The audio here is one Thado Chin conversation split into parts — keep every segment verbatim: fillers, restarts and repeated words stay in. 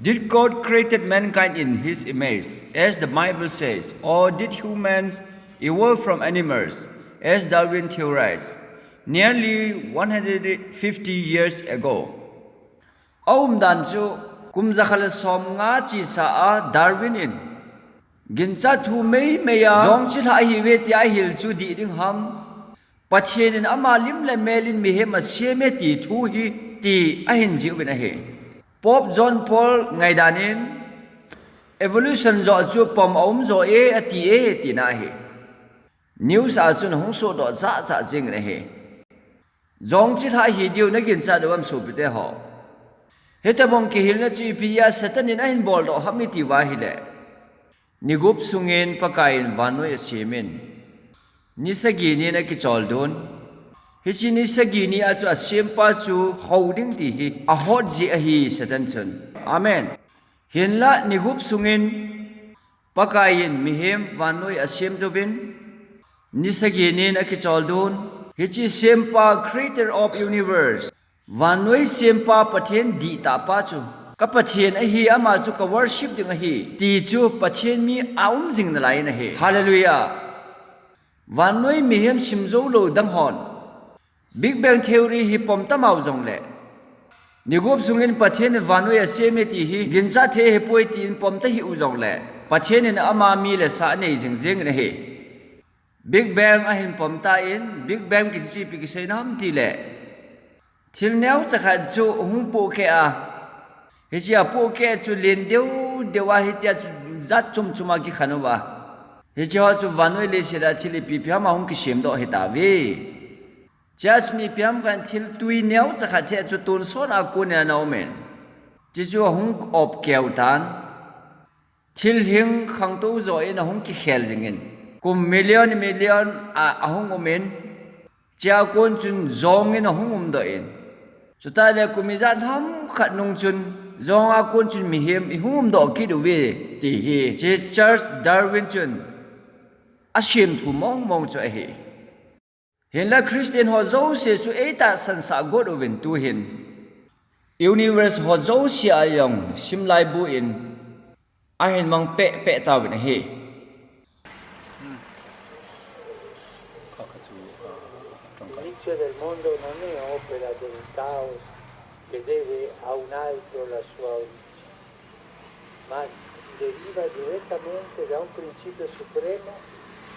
Did God created mankind in his image, as the Bible says, or did humans evolve from animals, as Darwin theorized nearly one hundred fifty years ago? A umdan chu kum jakhat le som nga chesa a Darwin in ginchat thu meimei a jong chilhah ahiuve tia ahil chu dih ding ham? Pathen in ama lim le mel in mihem asem e ti thu hi ti ahin jih uvin ahi. Pope John Paul ngaidan in evolution joh chu pom aum jo e ati e tina ahi. News a chun hung sohdoh jahjah jingin ahi. Jong chilhah hi diu na ginchat uvem sopite ho? Hitobang kihilna chu ipi a Satan in ahin boldoh ham iti uva ahile, ni gup sungin Pakai in vannoi asem in, ni sagi nin akicholdo un. Hiche ni sagi ni a chu asempa chu hou ding ti hi ahot jeh ahi Satan chun. Amen. Hinlah ni gup sungin Pakai in mihem vannoi asem jouvin, ni sagi nin akicholdo un. Hiche sempa, creator of universe, vannoi sempa Pathen dihtah pa chu, ka Pathen ahi, ama chu ka worship ding ahi ti chu Pathen mi aum jing nalai in ahi. Hallelujah. Vannoi mihem simjou lou dang hon Big Bang theory hi pom tamau jongle, ni gup sungin Pathen in vannoi asem e ti hi ginchat thei ahipoi tin pom tahih u jongle, Pathen in ama mi le sa anei jing jeng in ahi. Big Bang ahin pom tan, Big Bang kiti chu ipi kiseina ham tile, thil neocha khat chu hung pohkeh a, hiche a pohkeh chu len deu deu a, hitia chu jat chom chom a kikhen uva, hiche ho chu vannoi leiset a thil ipi ipi ham ahung kisemdoh ahitauve. Chea chun ipi ham khat thil tui neocha khat chea chu tonsot a konin ana um in, chuchu ahung op keu tan. Thil hing khangtou joh in ahung kikhel jingin, kum million million a ahung um in, chea kon chun jong in ahung umdoh in, chutah le kum ijat ham khat nung chun jong a kon chun mihem ihung umdoh kit uve ti hi hiche Charles Darwin chun asemthu mong mong chu ahi. Hinlah Christian ho jouse chu eitahsan sah got uvin, tuhin universe ho jouse a jong simlaibu in ahin mang peh peh tauvin ahi. L'inizio del mondo non è opera del caos che deve a un altro la sua origine, ma deriva direttamente da un principio supremo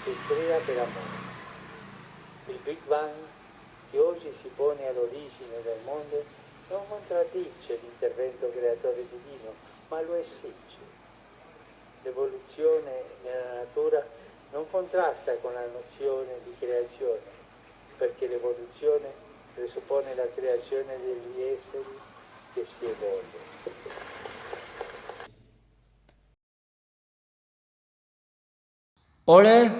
che crea per amore. Il Big Bang, che oggi si pone all'origine del mondo, non contraddice l'intervento creatore divino, ma lo esige. L'evoluzione nella natura non contrasta con la nozione di creazione, perché l'evoluzione presuppone la creazione degli esseri che si evolve. Ole,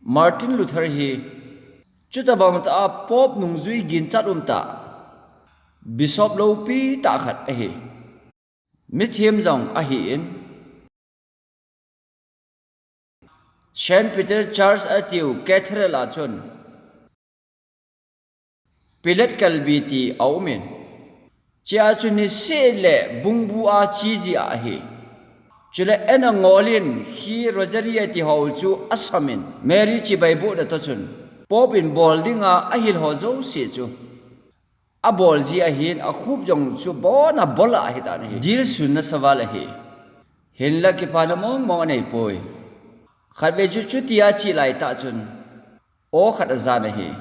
Martin Luther hi chutobang tah a Pope nungjui ginchat umtah, Bishop loupitah khat ahi. Mithem jong ahin, Saint Peter Church atiu Cathedral a chun Pilat kalbi ti aumin, chea chu niseh le bungbu a chejia ahi. Chule ana ngolin khi Rosary ati ho chu asamin, Mary chibai bohna toh chun Pope in bol dinga ahil ho jouse chu abol ji ahin, akhup jong chu bona bola ahitan ahi. Dilsun nasa val ahi. Hinlah kiphana mong mong aneipoi. Khatvei chu chutia che laitah chun aw khat ajan ahi.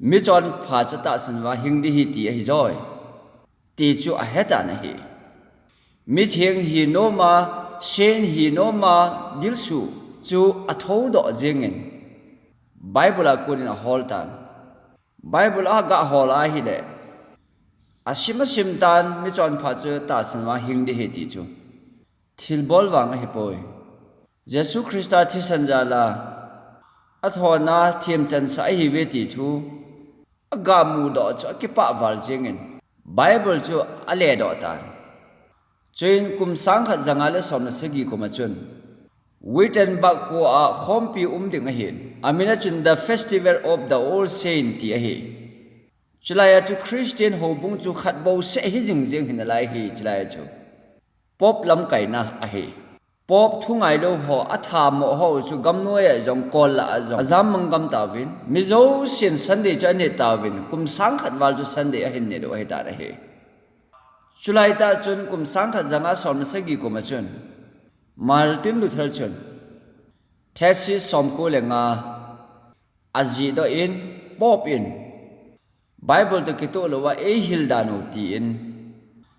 Michonpha chu tahsan uva hing ding ahi ti ahijoi, ti chu ahetan ahi. Mitheng hi noma, saint hi noma dilsu chu athoudoh jengin, Bible a konin ahol tan. Bible a gahol ahile, asim asim tan michonpha chu tahsan uva hing ding ahi ti chu thilbol vang ahipoi. Jesu Christa thisan jal a athona themchansah ahiuve ti thu agamudoh chu akipah val jengin Bible chu aledoh tan. Chuin kum sangkhat janga le somle sagi kum a chun Wittenberg kho a khompi um ding ahin, amin a chun The Festival of the All Saints ti ahi. Chulai a chu Christian houbung chu khat bou seh hi jing jing hi nalai hi chulai a chu. Pope lamkaina ahi. Pope thu ngailou ho, athamo ho chu gamnoi a jong, kol lah a jong, ajam mang gam tauvin. Mi jousen Sunday chu anit tauvin, kum sang khat val chu Sunday ahin nit u ahi tan ahi. Chulai tah chun kum sang khat ja nga som le sagi kum a chun, Martin Luther chun, thesis somko le nga ajih doh in, Pope in, Bible toh kitoh louva eihil dan u tin,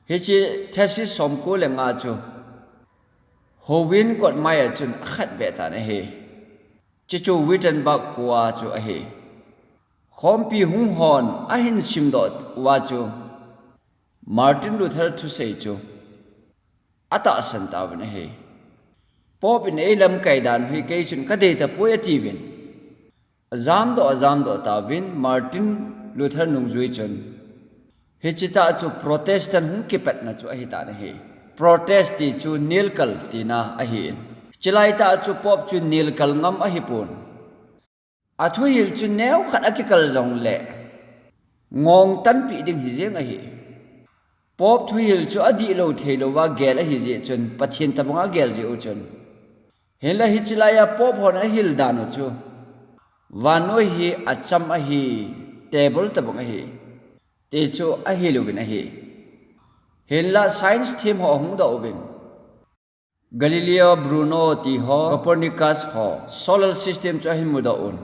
hiche thesis somko le nga chu, Houin kot mai a chun akhat beh tan ahi. Chuchu Wittenberg khoa chu ahi. Khompi hung hon ahin simdoh uva chu, Martin Luther thusei chu atahsan tauvin ahi. Pope in eilamkai dan u hi kei chun kadei tapoi atiuvin. Ajamdoh, ajamdoh tauvin Martin Luther nungjui chun, hiche tah chu Protestant hung kipatna chu ahi tan ahi. Protest ti chu nelkal tina ahin. Chulai tah chu Pope chu nelkal ngam ahipon. Athuhil chu neokhat akikal jongle ngong tanpeh ding hi jeng ahi. Pope thuhil chu adihlou theilouva gel ahi jeh chun, Pathen tobanga gel jeh u chun. Hinla hiche laiya Pope hon ahil dan u chu, vannoi hi acham ahi, stable tobang ahi, ti chu ahil uvin ahi. Hinla science them ho ahung doh uvin. Galileo, Bruno ti ho, Copernicus ho, solar system chu ahin mudoh un.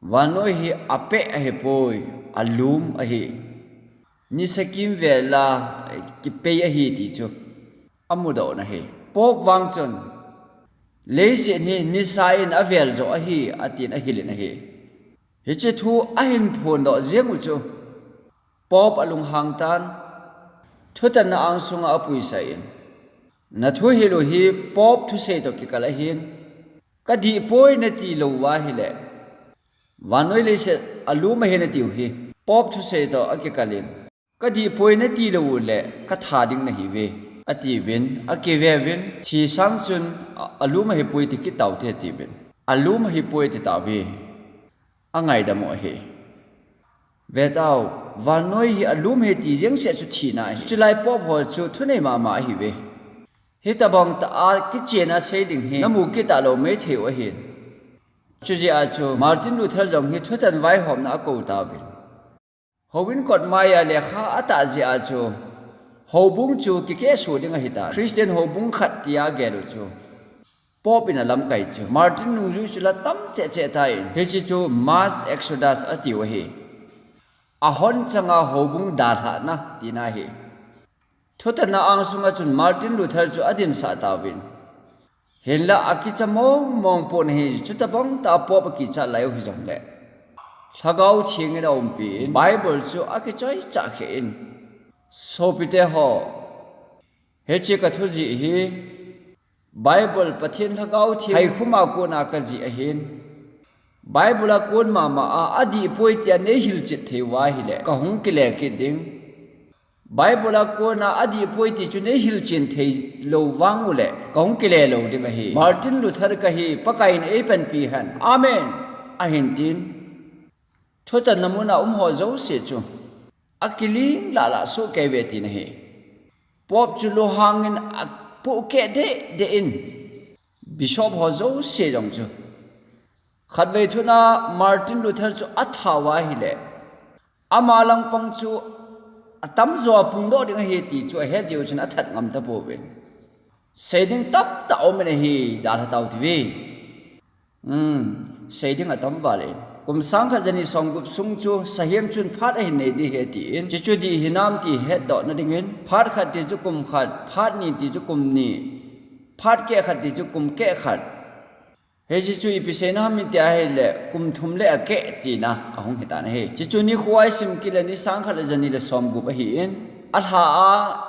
Vannoi hi apeh ahipoi, alum ahi. Nisa kimvela kipei ahi ti chu amudoh un ahi. Pope vang chun, leiset hi nisa in avel joh ahi, atin ahil in ahi. Hiche thu ahin phondoh jeng u chu, Pope alunghang tan, thutanna angsunga apuisah in, nathuhil u hi Pope thusei toh kikal ahin, kadihpoi nati louva ahile, vannoi leiset alum ahi natiu hi, Pope thusei toh akikal in, kadihpoi nati lou uleh katha ding nahiuve, atiuvin, akiveuvin, thi sang chun, a-, alum ahipoi ti kit taute atiuvin, alum ahipoi ati tauve. Angaidam u ahi. Vetau, vannoi hi alum ahi ti jengse chu thina ahi. Chulai Pope ho chu thunei mama ahiuve. Hitobang tah a kichen a sei ding hi namu kit talou maithei u ahin. Chujeh a chu Martin Luther jong hi thutan vaihomna akou tauvin. Houin kot maiya lekha atah jeh a chu, houbung chu kikehsoh ding ahitan. Christian houbung khat tia agel u chu, Pope in alamkai chu, Martin nungjui chu la tam cheh cheh tan, hiche chu mass exodus atiu ahi. Ahon changa houbung dalhahna tina ahi. Thutanna angsunga chun Martin Luther chu adinsah tauvin. Hinla akicha mong mong pon ahi, chutobang tah a Pope akichat lai u hijongle, Lhagao Theng in aumpi in, Bible chu akichoichah khen. Sopite ho, hiche kathujih hi, Bible Pathen Lhagao Theng haikhum a kona kajih ahin. Bible a kon mama a, adihpoi tia neihilchet thei uva ahile, kahung kile kit ding. Bible a kona adihpoi ti chu neihilchen thei lou vang uleh, kahung kile lou ding ahi. Martin Luther kahi, Pakai in eipanpi hen. Amen. Ahin tin. Thutanna muna um ho jouse chu akiling lah lah sohkei uve tina ahi. Pope chu lunghang in apohkeh deh deh in, Bishop ho jouse jong chu, khatvei thuna Martin Luther chu atha uva ahile, ama langpang chu atamjo a pungdoh ding ahi ti chu ahet jeh u chun athat ngam tapouvin. Sei ding tamtah aumin ahi, dalha tau tive. Um, sei ding atam val in. Kum sang khat jani somgup sung chu sahem chun phat ahin nei ding ahi tin, chuchu dih hinam ti hetdohna dingin, phat khat ti chu kum khat, phat ni ti chu kum ni, phat keh khat ti chu kum keh khat. Hiche chu ipi seina ham iti ahile, kum thum le akeh tina ahung hitan ahi. Chuchu nikho a isim kit le ni sang khat le jani le somgup ahin, alha a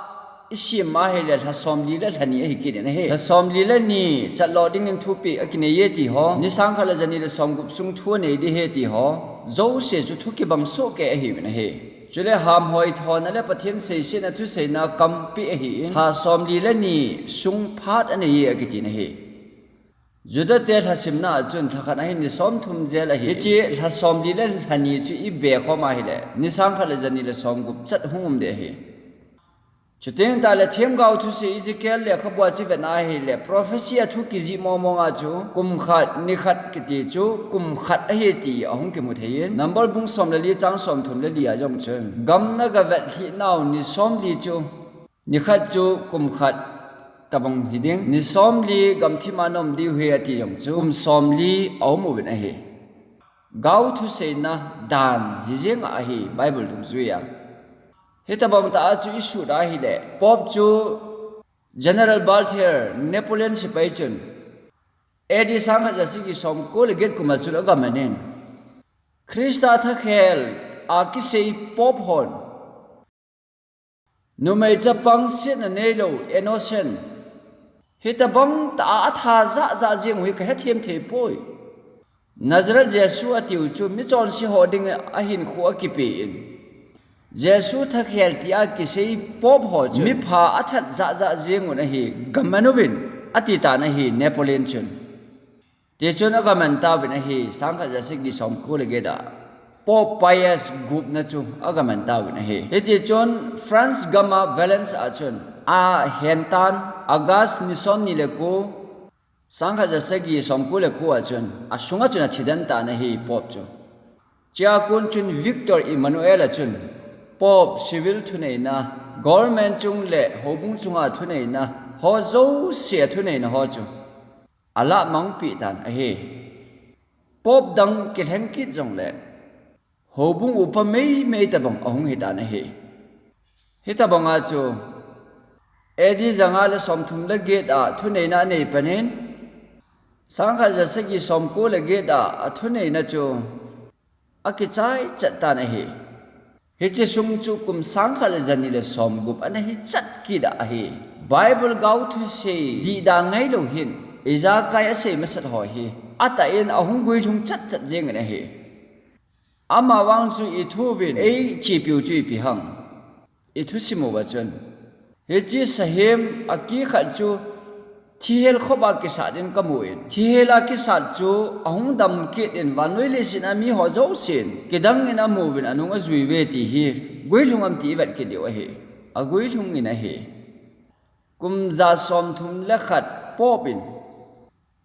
isim ahile lha somli le lha ni ahi kit in ahi. Lha somli le ni chatlo dingin thupeh akinei e ti ho, ni sang khat le jani le somgup sung thu anei ding ahi ti ho, jouse chu thu kibang sohkei ahiuvin ahi. Chule hamhoi thona le Pathen seisetna thuseina kampeh ahin, lha somli le ni sung phat anei e akitin ahi. Juda te lhasimna a chun lhakhat ahin ni somthum jel ahi. Hiche lha somli le lhani chu ibe khom ahile, ni sangkhat le jani le somgup chat hung um ding ahi. Chuteng tahle themgao thusei Ezekiel lekhabua chu ivet na ahile, prophecy a thu kijih mong mong a chu, kum khat, ni khat kiti chu, kum khat ahi ti ahung kimu thei in. Number bung som le li chang somthum le li a jong chun, gam na gavet lhih nau ni somli chu, ni khat chu kum khat tabang hiding, ni somli gamthip a na um diu ahi ati jong chu, kum somli aum uvin ahi. Gao thuseina dan hijeng ahi Bible dungjuia. Hitabang tah a chu isut ahile, Pope chu General Balthier, Napoleon sepai chun, A D sangkhat jasagi somko le get kum a chun agaman in, Christa thakhel a kisei Pope hon, numei chapang setna neilou, innocent, hitabang tah a atha jah jah jeng u hi kahethem thei poi. Nazareth Jesu atiu chu michonse ho ding ahinkho akipe in, Jesu thakhel tia kisei Pope ho chu mipha athat jah jah jeng un ahi, gaman uvin, ati tan ahi Napoleon chun. Tichun agaman tauvin ahi, sangkhat jasagi somko le get a Pope Pius gupna chu agaman tauvin ahi. Hitichun France gam a Valence a chun ahen tan, August ni somni le ko, sangkhat jasagi somko le ko a chun, asunga chun athi den tan ahi Pope chu. Chua kon chun Victor Emmanuel a chun, Pope, civil thuneina, government chung le houbung chunga thuneina, ho jouse a thuneina ho chu alah mangpeh tan ahi. Pope dang kilheng kit jongle, houbung upa meimei tabang ahung hitan ahi. Hitabang a chu, A D janga le somthum le get a thuneina anei panin, sangkhat jasagi somko le get a athuneina chu akichai chat tan ahi. Hiche sung chu kum sangkhat le jani le somgup ana hichat kit ahi. Bible gao thusei dihda ngailou hin, ijakai asei masat ho hi, atah in ahung guilhung chat chat jeng in ahi. Amavang chu ithu uvin eichepiu chu ipi ham? Ithusim uva chun, hiche sahem akikhat chu thihel khop a kisat in kamu in, thihel a kisat chu ahung dam kit in vannoi leiset a miho jousen kidang in amu uvin anung ajui uve ti hi guilhung am ti ivet kit diu ahi. Aguilhung in ahi. Kum ja somthum le khat Pope in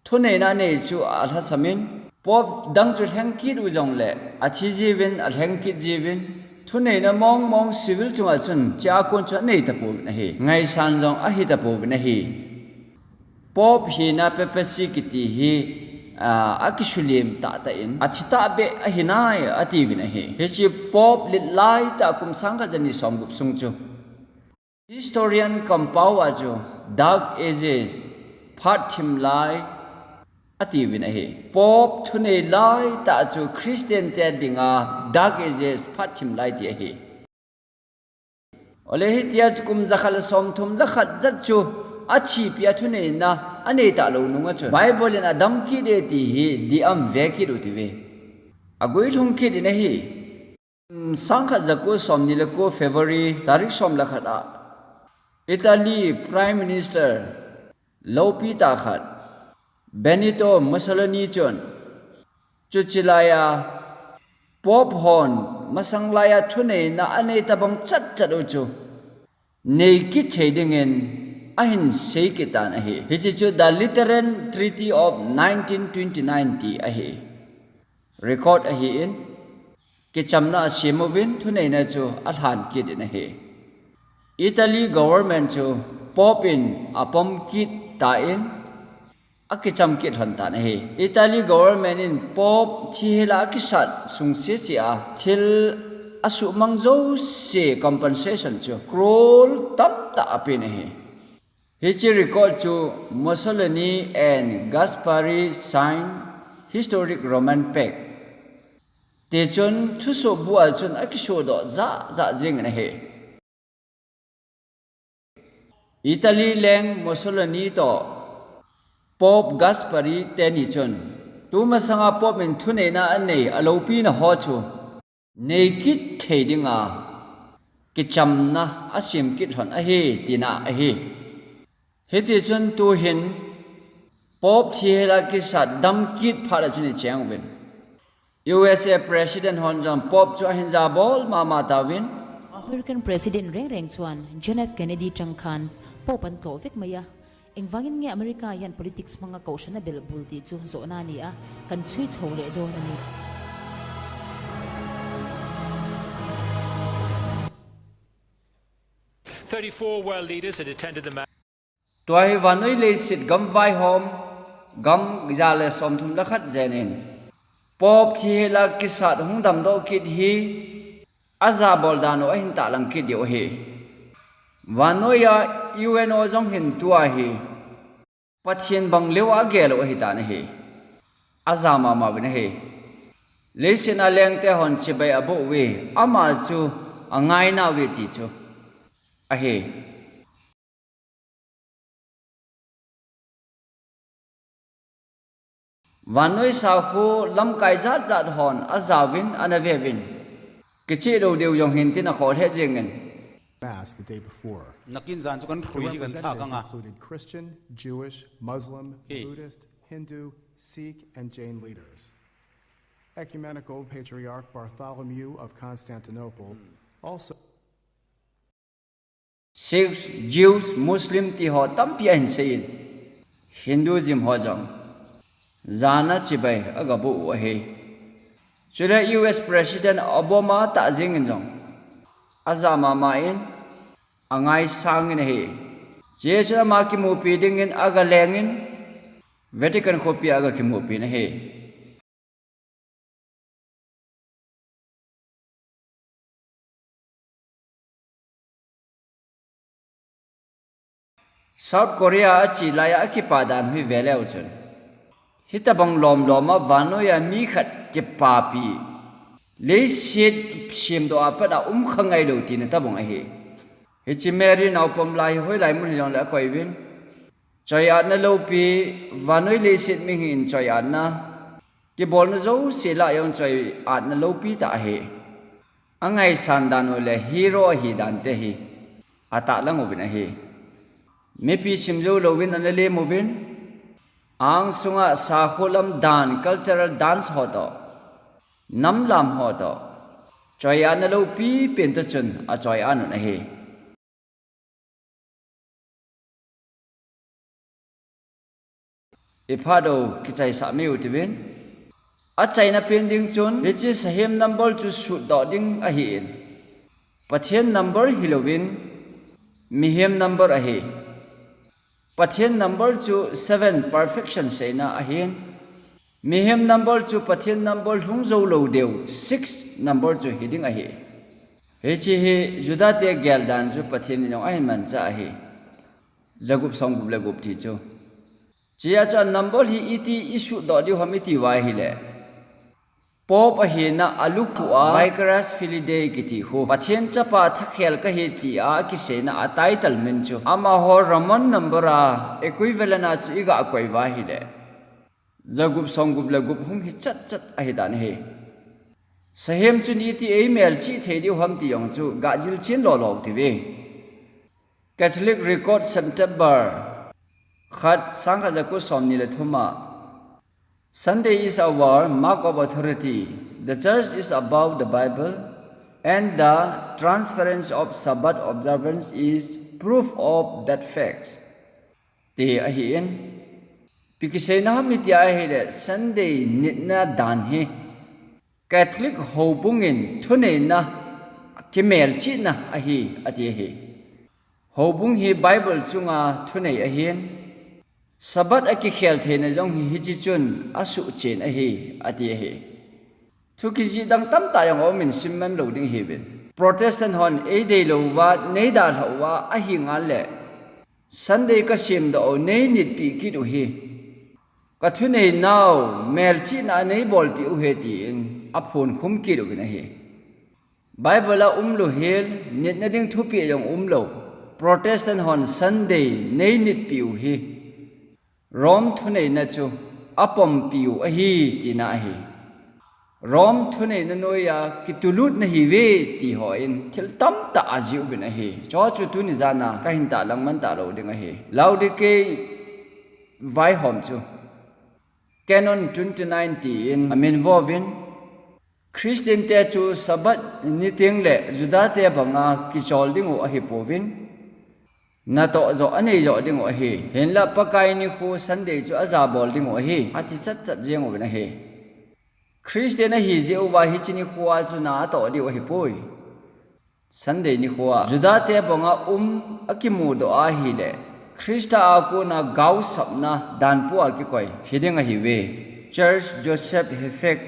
thuneina anei chu alhasam in, Pope dang chu lheng kit u jongle athi jiuvin, alheng kit jiuvin, thuneina mong mong civil chunga chun chua kon chu anei tapouvin ahi. Ngaisang jong ahi tapouvin ahi. Pope hina papacy kiti hi, ah, akisulim tahtah in, athi tahbeh ahi nai atiuvin ahi. Hiche Pope let laitah kum sangkhat jani somgup sung chu historian kampau a chu Dark Ages, phat thim lai atiuvin ahi. Pope thunei laitah chu Christian te dinga Dark Ages, phat thim lai ti ahi. Ole hitia chu kum jakhat le somthum le khat jat chu athipia thuneina anei talou nunga chun Bible in adam kit e ti hi dih am ve kit u tiuve. Aguilhung kit in ahi. Sangkhat jako somni le ko February tarik som le khat a Italy Prime Minister loupi tah khat Benito Mussolini chun, chuche laiya Pope hon masang laiya thuneina anei tabang chat chat u chu nei kit thei dingin ahin sei kit tan ahi. Hiche chu The Lateran Treaty of nineteen twenty-nine ti ahi. Record ahi in, kichamna asem uvin thuneina chu alhan kit in ahi. Italy government chu Pope in apom kit tan, akicham kit lhon tan ahi. Italy government in Pope thihela akisat sung sese a thil asuhmang jouse compensation chu crore tamtah apen ahi. Hiche record chu Mussolini and Gasparri sign historic Roman pact. Tichun thusoh bu a chun akisodoh jah jah jeng in ahi. Italy leng Mussolini toh Pope Gasparri teni chun, tumasanga Pope in thuneina anei aloupina ho chu nei kit thei dinga kichamna asem kit lhon ahi tina ahi. Hitichun tuhin Pope thihela kisat dam kit phat a chun icheng uvin. U S A President hon jong Pope chu ahin jabol mama tauvin. American President rengreng chuan John F Kennedy tang khan Pope an tlawh vek mai a. Engvangin nge America hian politics hmanga kohhrana belh bul tih chu zawhna a ni a, kan chhui chho leh dawn a ni. Thirty-four world leaders had attended the ma- Tua hi vannoi leiset gam vaihawm gam za le sawmthum le khat zenin Pope thihela kisat hung damdoh kit hi a jabol dan u ahin tahlang kit diu ahi. Vannoia U N O jong hin tua hi Pathian bang leu a gel u ahi tan ahi. A ja mama uvin ahi. Leiset a lengte hon chibai a boh uve, ama chu a ngaina uve ti chu ahi. Vannoi sakhu lamkai jat jat hon a jauvin ana veuvin. Kichih lo deu jong hin tin a khawl he jingin. Mass the day before. Nakin jan chu kan The hrui hi kan tha representatives kang a. Included Christian, Jewish, Muslim, Hi. Buddhist, Hindu, Sikh, and Jain leaders. Ecumenical Patriarch Bartholomew of Constantinople Hmm. also Sikhs, Jews, Muslim ti ho tampi ahin seiyin, Hinduism ho jong jana chibai aga boh u ahi. Chule U S President Obama tah jingin jong a ja mama in, a ngaisangin ahi. Chule ama kimupi dingin aga lengin Vatican khopi aga kimupi in ahi. South Korea a che laia a kipa dan hi ve leu chun, hitabang lawm lawma vannoia mi khat kipapi, leiset semdoh a pat a um kha ngailo tina tabang ahi. Hiche Mary naupam la hi hoilai mun hijongle a koiuvin, choi-atna loupi, vannoi leiset mihing in choi-atna, kibolna jouse lah a jong choi-atna loupi tah ahi. A ngaisan dan u le hero ahi dan te hi a tahlang uvin ahi. Mipi sim jou louvin ana lem uvin, a angsunga sakhu lam dan, cultural dance ho toh, nam lam ho toh, choi-atna loupi pen toh chun a choi-at un ahi. I phat u kichaisah mai u tivin. A chaina pen ding chun, hiche sahem number chu sutdoh ding ahin, Pathen number hilouvin, mihem number ahi. Pathen number chu seven, perfection seina ahin, mihem number chu Pathen number lhung jou lou deu, six number chu hiding ahi. Hiche hi Juda te geldan chu Pathen in jong ahin manchah ahi. Jagup sawmgup le gup ti chu. Chea chu a number hi iti i sutdoh diu ham iti uva ahile, Pope ahina a lukhuh a Vicarius Filii Dei kiti khu, Pathen chapa thakhel kahi tia akiseina a title min chu, amaho Roman number a equivalent a chu i ga koi uva ahile, jagup sawmgup le gup hung hi chat chat ahi dan ahi. Sahem chun iti ei melchih thei diu ham ti jong chu ga jilchen lolo u tive. Catholic Record, September khat, sangkhat jaku sawmni le thum a, Sunday is our mark of authority. The Church is above the Bible, and the transference of Sabbath observance is proof of that fact. Ti ahin, ipi kiseina ham iti ahile, Sunday nitna dan hi Catholic houbung in thuneina kimelchihna ahi, ati ahi. Houbung hi Bible chunga thunei ahin, Sabbath a kikhel theina jong hi hiche chun asuhchen ahi, ati ahi. Thu kijih dang tamtah jong aumin sim man lou ding hiuvin. Protestant hon ei deilou uva, nei dalhah uva ahi ngal le, Sunday ka semdoh u nei nitpih kit u hi, ka thuneinau melchihna a nei bolpeh u hi, tiin aphonkhum kit uvin ahi. Bible a umlou hel, nitna ding thupeh jong umlou, Protestant hon Sunday nei nitpeh u hi, Rome thuneina chu apompi u ahi, tina ahi. Rome thuneina noiya kitulutna hiuve ti hon thil tamtah ajih uvin ahi. Chuchu tuni jana kahin tahlang man talou ding ahi. Laodicea vaihom chu Canon twenty-nine tiin amin vo uvin, Christian te chu Sabbath ni teng le Juda te banga kichol ding u ahi pouvin, natoh joh anei joh ding u ahi. Hinlah Pakai nikho Sunday chu ajabol ding u ahi, ati chat chat jeng uvin ahi. Christian ahi jeh uva hiche nikho a chu na atoh diu ahi poi. Sunday nikho a Juda te banga um akimu doh ahile, Christa a kona gaosapna dan pu a kikoi hiding ahiuve. Charles Joseph Heffek,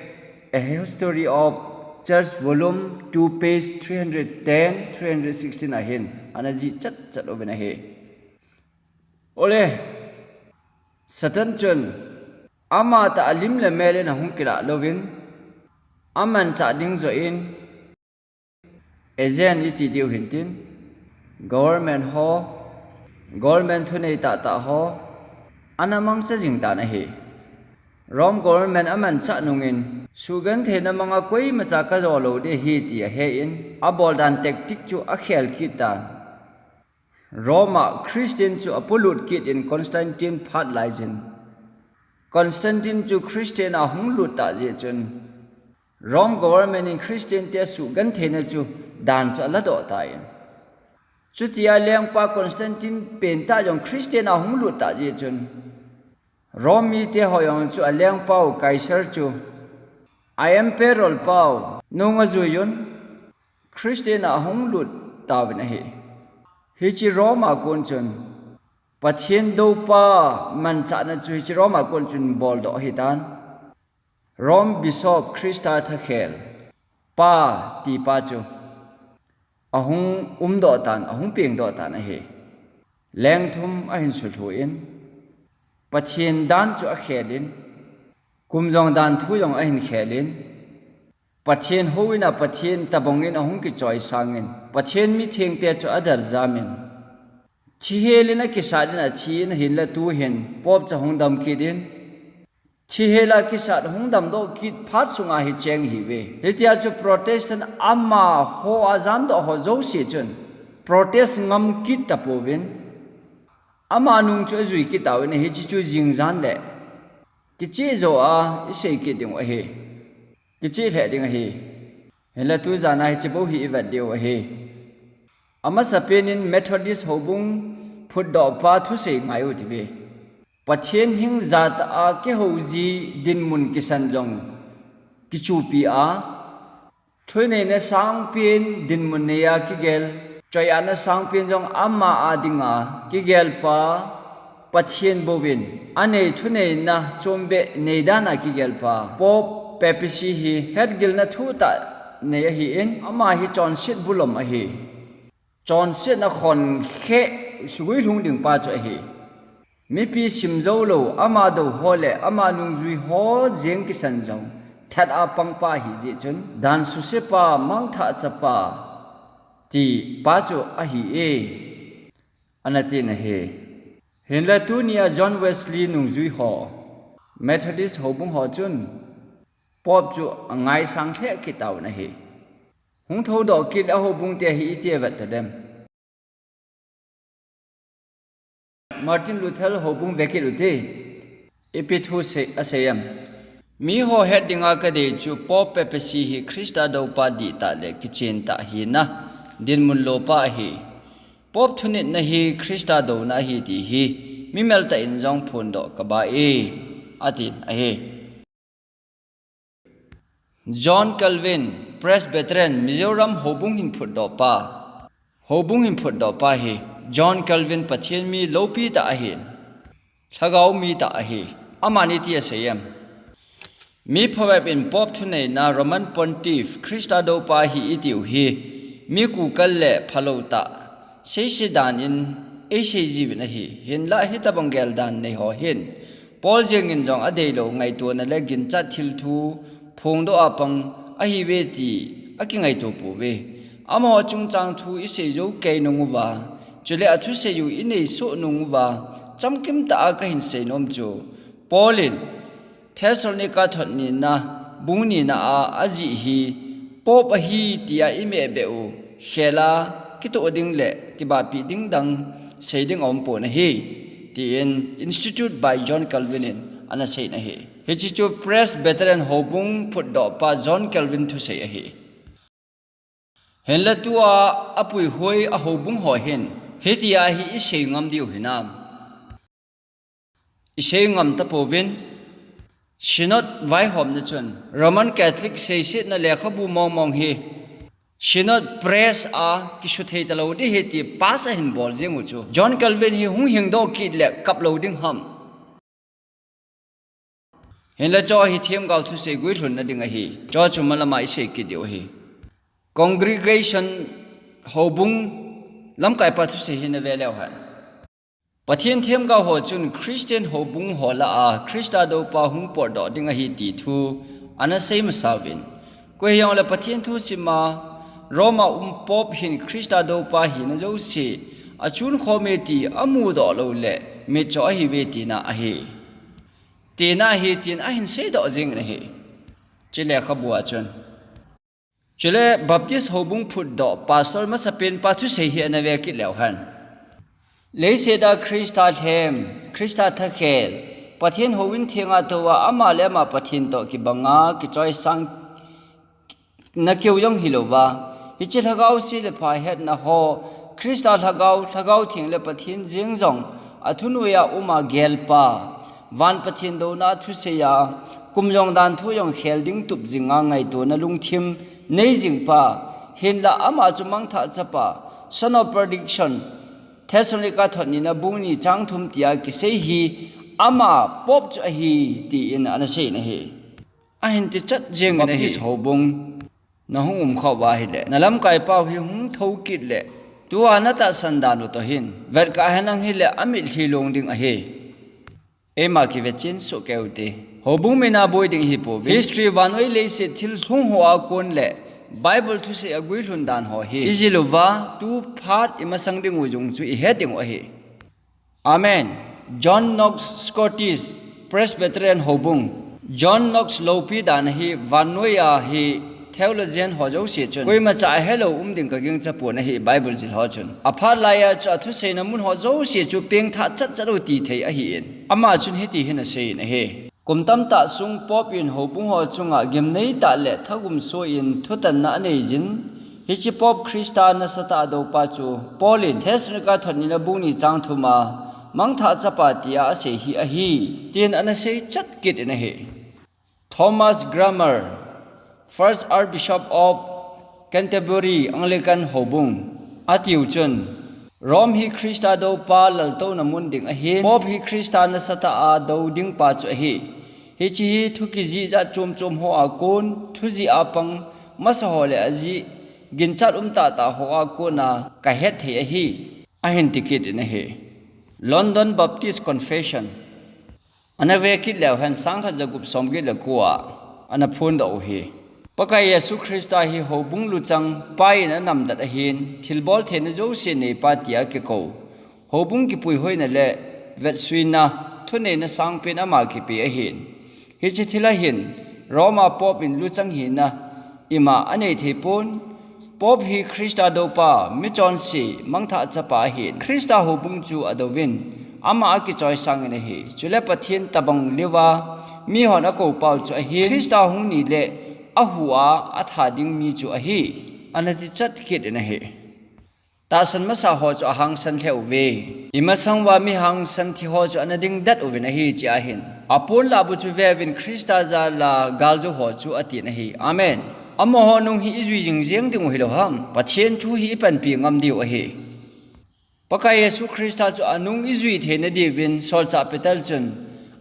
A History of Church, Volume two, page three hundred ten, three hundred sixteen ahin ana jih chat chat uvin ahi. Ole, Satan chun amatah a lim le mel in ahung kilah louvin, amanchah ding joh in, agent iti diu hintin, government ho, government thunei tahtah ho, ana mangcha jing tan ahi. Rome government amanchah nungin, suhgentheina manga koimacha kajo lou ding ahi ti ahe in, abol dan tactic chu akhel kit tan. Rome a Christian chu apolut kit in Constantine phat laijin, Constantine chu Christian a hung lut tah jeh chun, Rome government in Christian te suhgentheina chu dan chu aladoh tan. Chutia lengpa Constantine pentah jong Christian a hung lut tah jeh chun, Rome mite ho jong chu alengpau Caesar chu, a emperor pau nung ajuiyun, Christian a ahung lut tauvin ahi. Hiche Rome a kon chun, Pathen doupa manchahna chu hiche Rome a kon chun boldoh ahitan. Rome Bishop Christa thakhel pa tipa chu ahung umdoh tan, ahung pengdoh tan ahi. Leng thum ahin sulhu in, Pathen dan chu akhel in, kum jong dan thu jong ahin khel in, Pathen houin a Pathen tabang in ahung kichoisang in, Pathen mithengte chu adel jam in, thihel in akisat in athi in, hinlah tuhin Pope chu ahung dam kit in, thihel a kisat hung damdoh kit phat sunga hi cheng ahiuve. Hitia chu Protestant amaho ajamdoh ho jouse chun protest ngam kit tapouvin, ama nung chu ajui kit tauvin, hiche chu jingjan le kicheh joh a isei kit ding u ahi. Kicheh lheh ding ahi. Hinlah tujan a hiche bou hi ivet diu ahi. Amasapen in Methodist houbung phutdohpa thusei ngai u tive. Pathen hing jatah a kihouji dinmun kisan jong kichupi a, thuneina sangpen dinmun nei a kigel, choiatna sangpen jong ama a dinga kigelpa Pathen bouvin, anei thuneina chombeh neidan a kigelpa Pope Papacy hi hetgilna thutah nei ahin, ama hi chonset bulom ahi. Chonsetna khon kheh suguilhung dingpa chu ahi. Mipi simjoulou, ama dou ho le ama nungjui ho jeng kisan jong that a pangpa ahijeh chun, dan susepa, mangthah chapa tipa chu ahi e, ana tin ahi. Hinlah tunia John Wesley nungjui ho, Methodist houbung ho chun Pope chu angaisang lheh kit tauvin ahi. Hung thoudoh kit le ahoubung te hi iti avet tadem? Martin Luther houbung vekit ute. Ipi thu asei em? Miho het dinga kadei chu Pope Papacy hi Christa doupa dihtah le kichentah hina dinmun lopa ahi. Pope thunitna hi Christa douna ahi ti hi mimeltah in jong phondoh kaba e, atin ahi. John Calvin, Presbyterian, Mizoram houbung hin phutdohpa, houbung hin phutdohpa hi John Calvin Pathen mi loupitah ahin, lhagao mitah ahi. Amani iti asei em? Mi phabep in Pope thuneina Roman Pontiff Christa doupa ahi itiu hi mi kukal le phalou tah seise dan in eisei jiuvin ahi. Hinlah hitobang geldan neiho hin Paul jengin jong adeilou ngaitona le ginchat thilthu phongdoh a pang ahiuve ti akingaito pouve. Amaho chungchang thu isei jou kei nung uva, chule athusei u inei soh nung uva, chamkimtah a kahin seinom chu, Paul in Thessalonica thot nina, bung nina a ajih hi Pope ahi tia imehbeh u khel a kitoh ding le kibahpeh ding dang sei ding aumpon ahi. tin Institute by John Calvin in ana sei ahi. Hiche chu Presbyterian houbung phutdoh pa John Calvin thusei ahi. Hinla tua apuihoi a houbung ho hin hitia hi isei ngam diu hinam? Isei ngam tapouvin, Synod vaihomna chun Roman Catholic seisetna lekhabu mongmong hi Synod Press a kisuthei talou ding ahi ti pass ahin bol jing u chu John Calvin hi hung hingdoh kit le kap lou ding ham? Hinla chu hi themgao thusei guilhunna ding ahi. Chu chu malama isei kit diu ahi. Congregation houbung lamkaipa thusei hi nave leu hen. Pathen themgao ho chun Christian houbung ho lah a Christa doupa hung potdoh ding ahi ti thu ana sei masa uvin. Koi hijongle Pathen thu sima Roma um Pope hin Christa doupa hina jouse achun khom e ti amudoh lou le mitcho ahiuve tina ahi. Tina ahi tin ahin seidoh jing ahi. Hiche lekhabu a chun. Chule Baptist houbung phutdoh pastor masapen pa thusei hi ana ve kit leu hen. Leiset a Christa lhem, Christa thakhel, Pathen houin thenga touva ama le ama Pathen toh kibanga kichoisang na keu jong hilouva, hiche lhagao se le pha hetna ho, Christa lhagao, lhagao theng le Pathen jeng jong athunoi a um a gelpa, van Pathen douna thusei a, kum jong dan thu jong khel ding tup jinga ngaitona lungthim nei jingpa, hinla ama chu mangthah chapa, son of perdition, Thessalonica thot nina bung ni chang thum tia kisei hi ama Pope chu ahi, tin ana sei ahi. Ahin ti chat jeng in ahi. Baptist houbung na hung um khah uva ahile, na lamkai pau hi hung thou kit le, tua na tahsan dan u toh hin vetkah hen lang hile, amitlhi long ding ahi. Eima kive chen soh keu te. Houbung mina boi ding hi pouve. History, vannoi leiset thil lhung ho a kon le Bible thusei a guilhun dan ho hi ijil uva, tu phat imasang ding u jong chu ihet ding u ahi. Amen. John Knox Scottish Presbyterian Houbung. John Knox loupi dan hi vannoi a hi theologian ho jouse chun koima cha ahelou um ding ka gingcha pon ahi, Bible jil ho chun. Aphat lai a chu athuseina mun ho jouse chu pengthah chat chat u ti thei ahin. Ama chun hiti hin asei in ahi. Kum tamtah sung Pope in houbung ho chunga gimnei tah le thagum soh in thutanna anei jin, hiche Pope Christa nasatah a doupa chu Paul in Thessalonica thot nina bung ni chang thum a mangthah chapa tia asei hi ahi, tin ana sei chat kit in ahi. Thomas Cranmer, First Archbishop of Canterbury Anglican Houbung, atiu chun, Rome hi Christa doupa laltouna mun ding ahin, Pope hi Christa nasatah a dou ding pa chu ahi. Hiche hi thu kijih jat chom chom ho a kon, thu jih a pang masa ho le ajih ginchat um tah tah ho a kona kahet thei ahi, ahin ti kit in ahi. London Baptist Confession. Ana ve kit leu hen, sangkhat jagup somget le ko a ana phondoh u hi. Pakai Jesu Christa hi houbung luchang pa in anamdat ahin, thilbol theina jouse neipa tia kikou. Houbung kipuihoina le vetsuina thuneina sangpen ama kipe ahin. Hiche thil a hin Roma Pope in luchang hina ima anei thei pon. Pope hi Christa doupa, michonse, mangthah chapa ahin, Christa houbung chu adouvin, ama akichoisang in ahi. Chule Pathen tabang liuva mihon akou pau chu ahin, Christa hung ni le ahu a atha ding mi chu ahi, ana ti chat kit in ahi. Tahsan masa ho chu ahangsan lheh uve. Imasang uva mi hangsan thi ho chu ana dingdet uvin ahi, chea hin. Apon lah bu chu veuvin Christa jal a galjou ho chu atin ahi. Amen. Amaho nung hi ijui jing jeng ding u hilou ham? Pathen thu hi ipanpi ngam diu ahi. Pakai Jesu Christa chu anung ijui theina diuvin solchah Peter chun,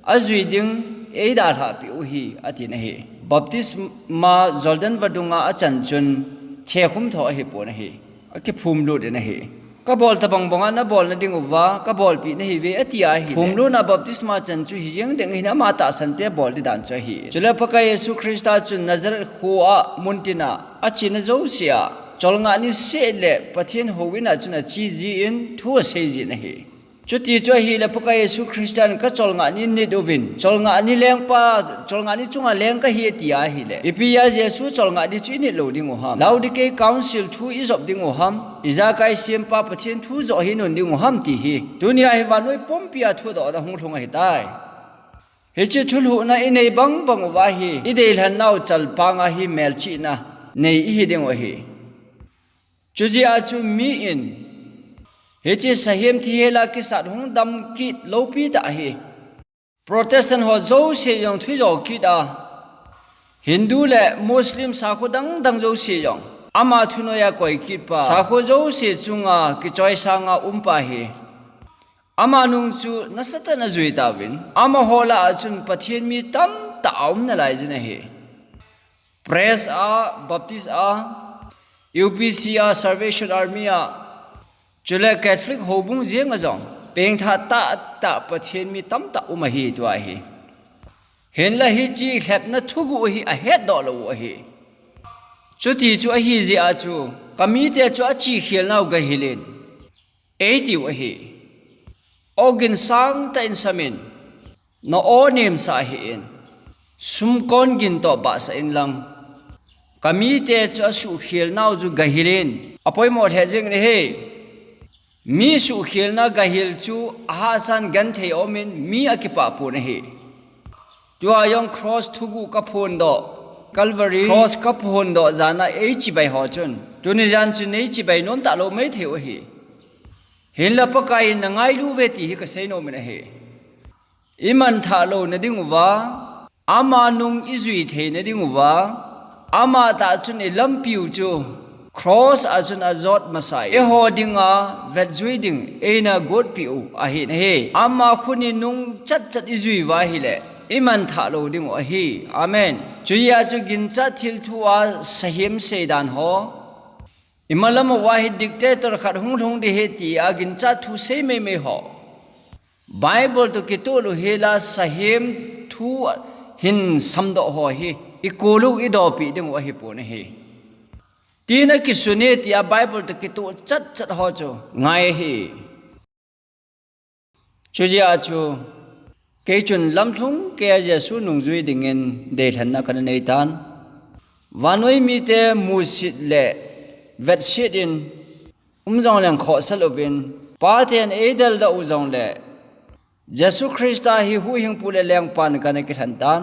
ajui ding eidalhah peh u hi, atin ahi. Baptisma Jordan vadunga achan chun thekhum tho ahipon ahi. Akiphum lut in ahi. Kabol tabang banga nabolna ding uva kabolpeh nahiuve, ati ahi. Phumlutna baptisma chan chu hijeng ding ahin, ama tahsan te bol ding dan chu ahi. Chule Pakai Jesu Christa chun Nazareth kho a muntina achena jouse a, cholngah niseh le Pathen houin a chun ache jin thu asei jin ahi. Chuti chu ahile Pakai Jesu Christan ka cholngah ni nit uvin, cholngah ni lengpa, cholngah ni chunga leng kahi ati ahile, ipi a Jesu cholngah ni chu init lou diu ham? Laodicea Council thu ijop diu ham? Ijakai sempa Pathen thu joh hi inun diu ham ti hi. Tunia hi vannoi pumpia thudohna hung lhung ahitai. Hiche thulhuhna inei bangbang uva hi, ideilhannau chalpanga hi melchihna nei ihi diu ahi. Chujeh a chu mi in, hiche sahem thihela kisat hung dam kit loupi tah ahi. Protestant ho jouse jong thuijo kit a, Hindu le Muslim sakho dangdang jouse jong ama thunoiya koi kitpa, sakho jouse chunga kichoisanga umpa hi. Ama nung chu nasatah in ajui tauvin, amaho lah a chun Pathen mi tamtah aum nalai jin ahi. Pres a, Baptist a, U P C a, Salvation Army a, chule Catholic houbung jenga jong pengthah tahtah Pathen mi tamtah um ahi tua hi. Hinla hiche lhepna thuguh hi ahetdoh lou u ahi. Chuti chu ahijeh a chu, kamite chu achihkhelnau gahilin, eitiu ahi. Ogin sangtah in samin, na-o nemsah hih in, sumkon gin toh bahsah inlang, kamite chu asuhkhelnau chu gahilin, apoimo lheh jengin ahi. Mi suhkhelna gahil chu ahahsan genthei aumin mi akipah pon ahi. Tua jong cross thuguh kaphondoh, Calvary cross kaphondoh jana eichibai ho chun, tuni jan chu neichibai nomtah lou maithei u ahi. Hinla Pakaiyin nangailu uve ti hi kasei nomin ahi. Imanthah louna diuva, ama nung ijui theina diuva, amatah chun ilampiu chu cross a chun ajot masai, eiho dinga vetjui ding eina gotpiu ahin ahi. Ama khut in nung chatchat ijui uva ahile, imanthah lou diu ahi. Amen. Chujeh a chu ginchat thilthua sahem seidan ho, imalam uva hi dictator khat hung lhung ding ahi tia ginchat thu sei meimei ho, Bible toh kitoh louhela sahem thu hin samdoh ho hi, ikolou idopeh diu ahipon ahi. Tina kisune tia Bible toh kitoh chatchat ho chu ngai ahi. Chujeh a chu, kei chun lamlhung keija Jesu nungjui dingin deilhenna kana neitan. Vannoi mite musit le vetset in um jongleng khohsah louvin, paten eideldoh u jongle, Jesu Christa hi huhhingpu le lengpan kana kilhen tan.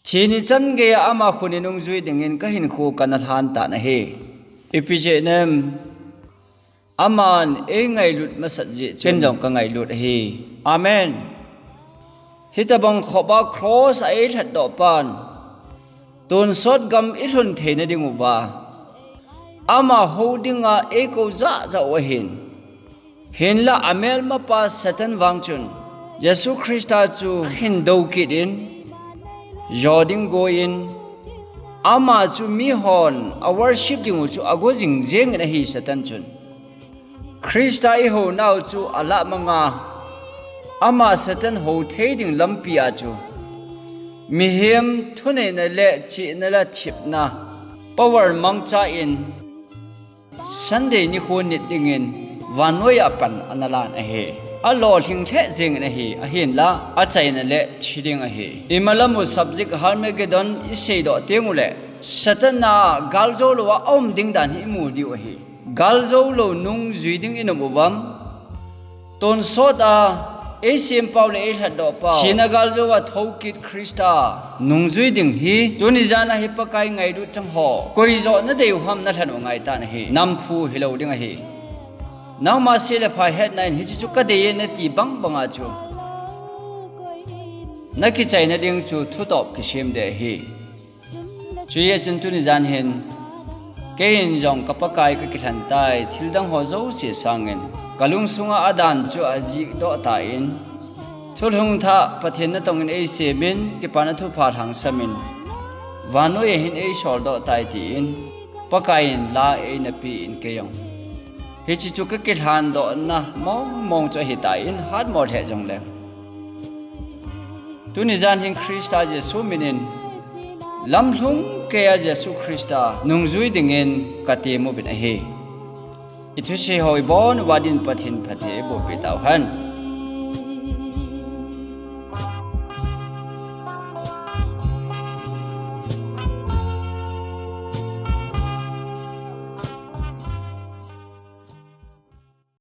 Thi nichan geiya ama khut in nungjui dingin kahinkho kana lhan tan ahi. Ipi jeh inem, aman eingailut masat jeh chun ken jong kangailut ahi. Amen. Hitobang khopa cross a eilhatdoh pan, tonsot gam ilhun theina diuva, ama hou dinga eikou jahjah u ahin. Hinla amelmapa Satan vang chun Jesu Christa chu ahin doukit in, jo ding goiyin, ama chu mihon a worship diu chu ago jingjengin ahi Satan chun. Christa ihounau chu alah manga, ama Satan hou thei ding lampia chu mihem thuneina le chihna le thepna power mangcha in Sunday nikho nit dingin vannoiya pan ana lan ahi. Alolhing lheh jengin ahi, ahinla achaina le thi ding ahi. Imalamu subject Harmagedon iseidoh tengule, Satan a galjou louva aum ding dan hi imu diu ahi. Galjou lou nungjui ding inom uvam? Tonsot a eisempau le eilhatdohpau, thina galjou a thoukit Christa nungjui ding hi tuni jana hi Pakai ngailut chang ho, koijoh nadei uham nalhen u ngaitan ahi. Namphu hilou ding ahi. Nangma se le pha hetna in hiche chu kadeiye nati bangbanga chu nakichaina ding chu thutop kisem ding ahi. Chujeh chun tuni jan hin keiin jong ka Pakai kakilhen tai, thildang ho jouse sangin. Kalungsunga adan chu ajihdoh tan, thulhung thah Pathen natongin eisemin, kipana thupha lhangsamin, vannoiya hin eisoldoh tai tin, Pakaiyin la eina pen keijong hiche chu kakilhendohna mongmong chu ahitan, hatmo lheh jongleng. Tuni jan hin Christa Jesu minin, lamlhung keija Jesu Christa nungjui dingin katemuvin ahi. Ithusei ho ibon uva din Pathen phatthei eiboh peh tauhen.